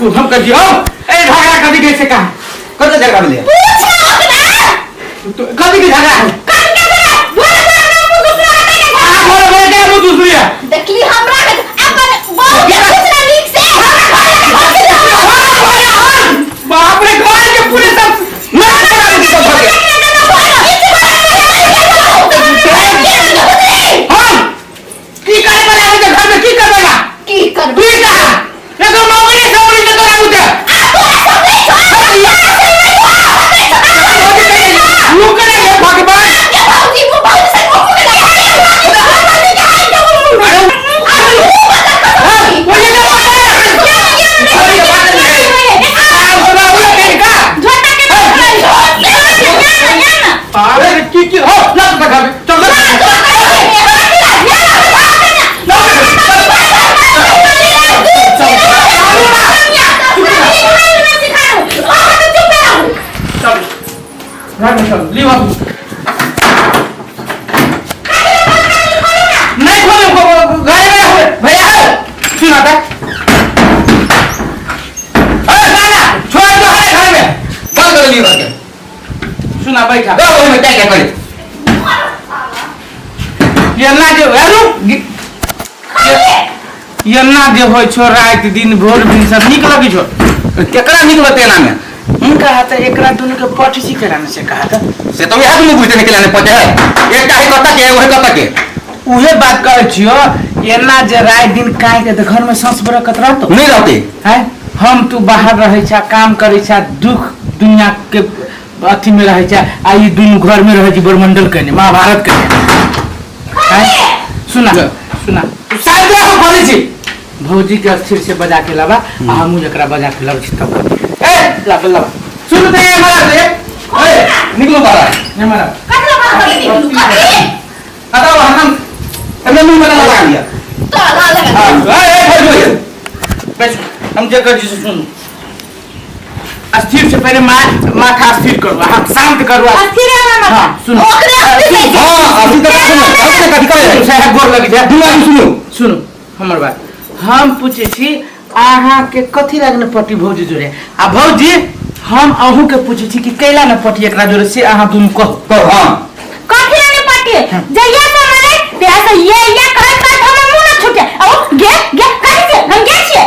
रुकू हम कर दियो ए झगड़ा कथी के से का कत झगड़ा भेलै? पूछो ओकरा। तो कथी के झगड़ा है? कथी के झगड़ा? भोरे भोरे अपना मुँह दूसरा के कहीं आ झगड़ा। भोरे भोरे के मुंह दूसरी है। देखली हमरा के अपन बहू के पूछना नीक से हमरा घर के भौजी। बाप रे, घर के पूरे सब ना झगड़ा के सब भगे। हम की करे वाला है घर में? की करबेगा? की करबै? तू ही कहा एगो मौगी से बोली तो तोरा मुझे मुंह करे भगवान। अरे की की हो लग घर में चल चल। चल घर में चल ली बाबू। नहीं खोलो घर में हो भैया हो सुना था। अरे ना छोड़ दो है घर में। बंद कर लियो घर के। सुना बैठा। दो ओहि में क्या क्या करे? ये ना जे अरे ये ना जे होइ छो राति दिन भोर दिन सब नीक लगै छो। केकरा नीक लगतै एना में? हुनका हाथ एकरा दुनू के पठ छी केना से कहा था। से तो वएह दुनू बुझते निकले ने पटे है। एकटा है कतऽ के, एगो है कतऽ के। उहे बात कहै छियो, एना जे राति दिन काहे के तऽ घर में साँस बरकत रहतो? नहीं रहते। हैं, हम तू बाहर रहै छा, काम करै छा, दुख दुनिया के अथी में रहै छा, आ ई दुनू घर में रहै छी ब्रह्मंडल कने महाभारत कने। हैं, सुना सुना शांत रहो बोलै छी। भौजी के स्थिर से बजा के लाबा आ हमहूँ एकरा बजा के लाबै छी तब। ए लाबा लाबा सुन तऽ ये मारा दे। ए निकलो बाहर। ये मारा। हटाओ हम हमने मुंह में लगा लिया। हां ए ए भौजी। बैठ हम जे कर छी से सुन। स्थिर से पहले माथा स्थिर करू, हाँ शांत करू। हाँ सुनो। हां अभी तक सुनो अभी तक कथी कहै? साहेब गोर लग जाए। दुनू आदमी सुनू। सुनू हमर बात। हम पूछे छी अहाँ के कथी लागने पट्टी भौजी जोड़े, आ भौजी हम अहूँ के पूछे छी कि कैला ने पट्टी एकरा जोड़े से अहाँ दुनू कहू। कहू हां। कथी लाने पट्टी? जहिया से मरे तहिया से ये ये कहत कहत हमर मुंह न छूटे। औ गे गे कथी छै? हम गे छियै।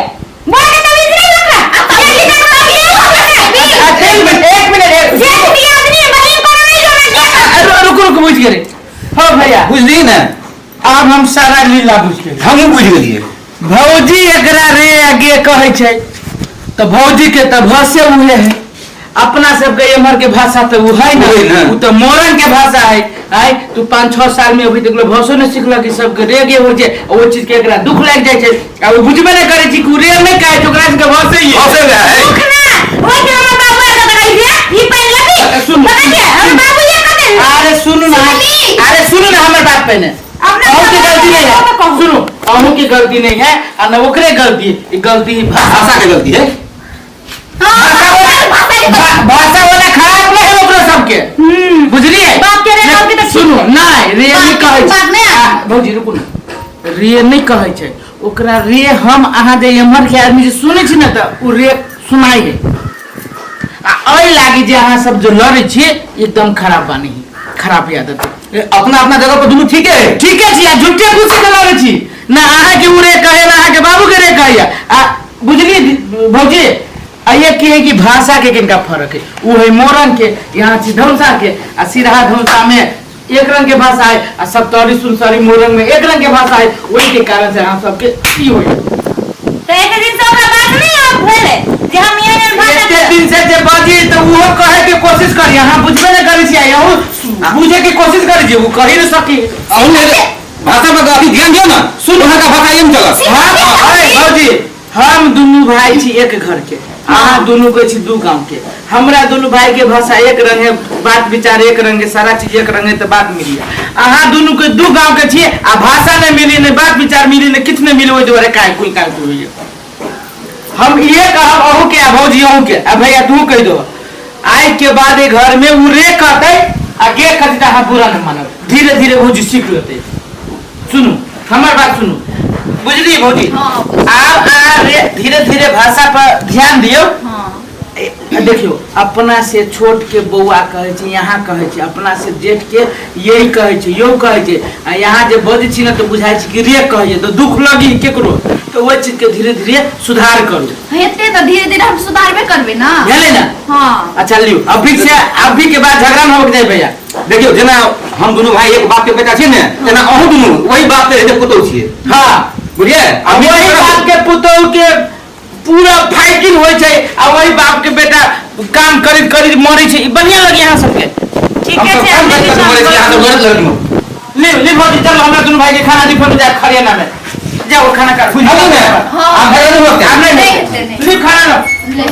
बोल के तमीज नहीं ओकरा। आ ये की अच्छा, एक मिनट एक मिनट एक जे भी आदमी बहिन कोनो नहीं रोना गे। रुको रुको बुझ गेले। हो भैया बुझली ने? आब हम सारा लीला बुझ गेलियै। हमहूँ बुझि गेलियै। भौजी एकरा रे आ गे कहै छै तऽ भौजी के तऽ भाषे उहे है। अपना सबके एम्हर के भाषा तऽ उ है उहे ने, ने। उ तऽ मोरंग के भाषा है। आय तू 5-6 साल में अभी तक भाषो नहीं सिखलक कि सबके रे गे होइ छै, ओ चीज के एकरा दुख लागि जाइ छै आ उ बुझबे नहि करै छै कि उ रे नहि कहै छै, ओकरा सबके भाषे ही है। भाषे वएह है। दुख ना ओइ दिन हमर बाबू आके कहै छै ई पानि लेबी? सुनू। पता छै हमर बाबू ये कहै। अरे सुनू ना, सुनली? अरे सुनू ना हमर बात पहिने। अपना अहूँ के गलती नहीं है। तो कहू। सुनू, अहूँ की गलती नहीं है आ न ओकरे गलती है, ई गलती ही भाषा भाषा के गलती है। भाषा वाला खराब नहीं है ओकरा सबके, बुझलिए? बाप के रे बाप के तऽ ठीक सुनू है। नहीं रे नहीं बाप के कहै छै। बाप नहि आबै। आ, भौजी रुकू ना, रे नहीं कहै छै ओकरा रे। हम अहाँ जे एम्हर के आदमी जे सुनै छी ने तऽ उ रे सुनाइ है। आ एहि लागी जे अहाँ सब जो लड़ै छियै एकदम खराब बानी है, खराब आदत है। अपना अपना जगह पर दुनू ठीके है। ठीके छी आ झूठे फूसे के लड़ै छी ना। अहाँ के उ रे कहै ना अहाँ के बाबू के रे कहैया। आ बुझलिए भौजी, आ ये की है कि भाषा के किनका फर्क है। उ है मोरंग के, यहाँ छी धौंसा के, आ सिरहा धौंसा में एक रंग के भाषा है आ सप्तरी सुनसरी मोरंग में एक रंग के भाषा है। वही के कारण से हम सबके ई होई। तो एक दिन से ओकरा बात नहीं अब भेलै जे हम एहन एहन भाषा एते दिन से जे बाजी तो उहो कहे के कोशिश करी, अहाँ बुझबे नहीं करै छी, अहूँ बुझे के कोशिश करै छी, उ कही नहीं सकी। अहूँ भाषा पर अभी ध्यान दियौ ना। सुनू। अहाँके भाषा एम चलत। हाँ, अरे भौजी हम दुनू भाई छी एक घर के, अहाँ दुनू के छी दू गांव के। हमरा दुनू भाई के भाषा एक रंग है, बात विचार एक रंग है, सारा चीज एक रंग है, तो बात मिली। अहाँ दुनू के दू गांव के छी आ भाषा नहीं मिली, नहीं बात विचार मिली, नहीं किछु नहीं मिली, ओहि दुआरे काय कुल काय कुल होइए। हम इहे कहब अहू के आ भौजी अहू के आ भैया तू कहि दो, आइ के बाद ए घर में उ रे कहतै आ गे कहतै तऽ अहाँ बुरा नहीं मानब। धीरे धीरे भौजी सीख लेतै। सुनू हमर बात सुनू, बुझलियै भौजी? हाँ। आब अहाँ धीरे धीरे भाषा पर ध्यान दियौ। हाँ। देखियौ, अपना से छोट के बौआ कहै छै, यहाँ कहै छै, अपना से जेठ के यही कहै छै, यौ कहै छै। आ यहाँ जे बजै छी ने तऽ बुझाइ छै कि रे कहै छै, तऽ दुख लगी केकरो। तऽ ओहि चीज के धीरे धीरे सुधार करू। हेतै तऽ धीरे धीरे हम सुधारबे करबै ना। भेलै ने? हाँ। अच्छा लियौ, अभी से अभी के बाद झगड़ा न होके जाय भैया। देखियौ, जेना हम दुनू भाई एक बाप के बेटा छियै ने, तेना अहूँ दुनू वही बाप के पुतहु छियै। हाँ। बुझलियै? आ वही बाप के पुतहु के पूरा फाइटिंग होइ छै, आ वही बाप के बेटा काम करैत करैत मरै छै। ई बढ़िया लगे अहाँ सबके? हम ठीके सब छै। काम हमनी करैत भी मरै छी, अहाँ सब लड़ैत लड़ैत मरू। ले ले भौजी, चलो हमरा दुनू भाई के खाना दी, फोन जाए खरियाना में जाओ खाना खा। बुझलियै ने? हाँ। आब झगड़ा नहि होतै। आब नहीं नहीं हेतै, नहीं। ली खाना लो। ले।